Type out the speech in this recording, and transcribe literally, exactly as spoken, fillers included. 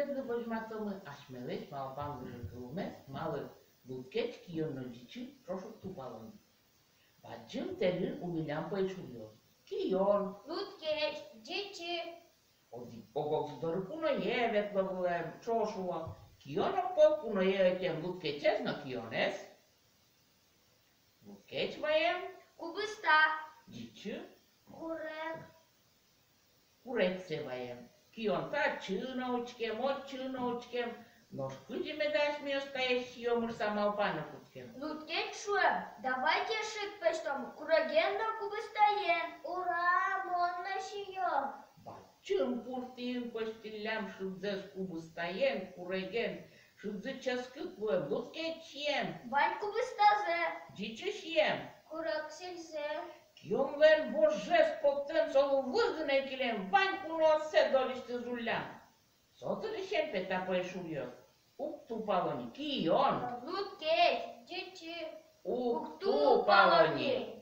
Озьы возьматомы асьмелэсь малпан выжыкылмес, малы лудкеч, кион но ӟичы ӵош уг тупало ни. Бадӟым тэльын улӥллям пӧйшуръёс. Кион, лудкеч, ӟичы. Одӥг, ог-огзы доры куное ветло вылэм, ӵош уло. Кион огпол куное ӧтем лудкечез но кионэз. Лудкеч ваем кубыста, ӟичы курег. Курегсэ ваем. Кион татчы но учкем, отчы но учкем. Нош кызьы меда асьмеос таез сиём шуса малпаны кутскем? Лудкеч шуэм: давайте шыд пӧзьтом куреген но кубыстаен. Ура, мон но сиё. Бадӟым пуртыын пӧзьтӥллям шыдзэс кубыстаен, куреген. Шыдзы ческыт луэм. Лудкеч сием. Вань кубыстазэ. Ӟичы сием. Курег сӥльзэ. Кионлэн вожез поттэн солы выль гинэ килем, вань кунооссэ дорысьтыз уллям. Со дырысен, пе, та пӧйшуръёс уг тупало ни. Кион, лудкеч, ӟичы уг тупало ни.